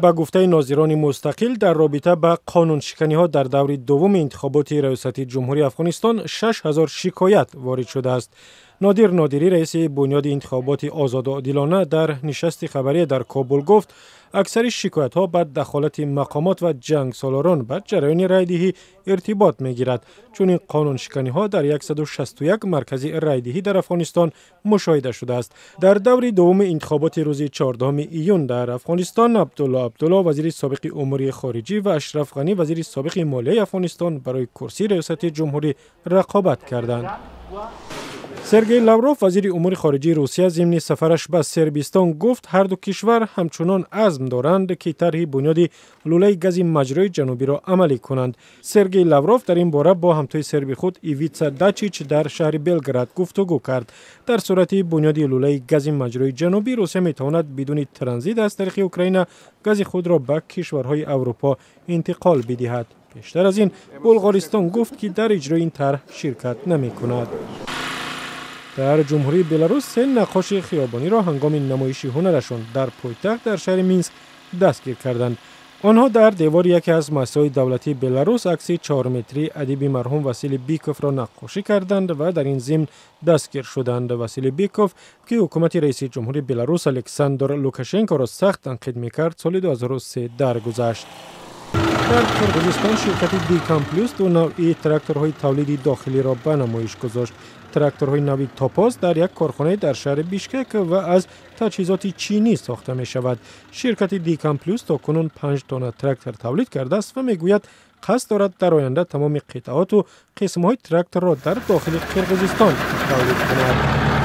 Ба гуфтаи нозирони мустақил, дар робита ба қонуншиканиҳо дар даври дуввуми интихоботи раёсати ҷумҳурии Афғонистон 6000 шикоят ворид шудааст. Нодир Нодирӣ, раиси Бунёди интихоботи озоду одилона, дар нишасти хабарӣ дар Кобул гуфт, аксари шикоятҳо ба дахолати мақомот ва ҷангсолорон ба ҷараёни райдиҳӣ иртибот мегирад. Чунин қонуншиканиҳо дар 161 маркази райдиҳӣ дар Афғонистон мушоҳида шудааст. Дар даври дуввуми интихоботи рӯзи 14 июн дар Афғонистон Абдулло Абдулло, вазири собиқи умури хориҷӣ, ва Ашраф Ғанӣ, вазири собиқи молияи Афғонистон, барои курсии раёсати ҷумҳурӣ рақобат карданд. Сергей Лавров, вазири умури хориҷии Русия, зимни сафараш ба Сербистон гуфт, ҳарду кишвар ҳамчунон азм доранд, ки тарҳи бунёди лӯлаи гази маҷрои ҷанубиро амалӣ кунанд. Сергей Лавров дар ин бора бо ҳамтои серби худ Ивица Дачич дар шаҳри Белград гуфтугӯ кард. Дар сурати бунёди лӯлаи гази маҷрои ҷанубӣ, Русия метавонад бидуни транзит аз тариқи Украина гази худро ба кишварҳои Аврупо интиқол бидиҳад. Пештар аз ин Булғористон гуфт, ки дар иҷрои ин тарҳ ширкат намекунад. Дар Ҷумҳурии Беларус се наққоши хиёбониро ҳангоми намоиши ҳунарашон дар пойтахт, дар шаҳри Минск, дастгир карданд. Онҳо дар девори яке аз муассисаҳои давлатии Беларус акси чорметрии адиби марҳум Василий Биковро наққошӣ карданд ва дар ин зимн дастгир шуданд. Василий Биков, ки ҳукумати раиси ҷумҳури Беларус Александр Лукашенкоро сахт танқид мекард, соли 2003 даргузашт. Дар Қирғизистон ширкати Дикан Плюс ду навъи тракторҳои тавлиди дохилиро ба намоиш гузошт. Тракторҳои нави Топоз дар як корхонаи дар шаҳри Бишкек ва аз таҷҳизоти чинӣ сохта мешавад. Ширкати Дикан Плюс то кунун 5 дона трактор тавлид кардааст ва мегӯяд, қасд дорад дар оянда тамоми қитъаоту қисмҳои тракторро дар дохили Қирғизистон тавлид кунад.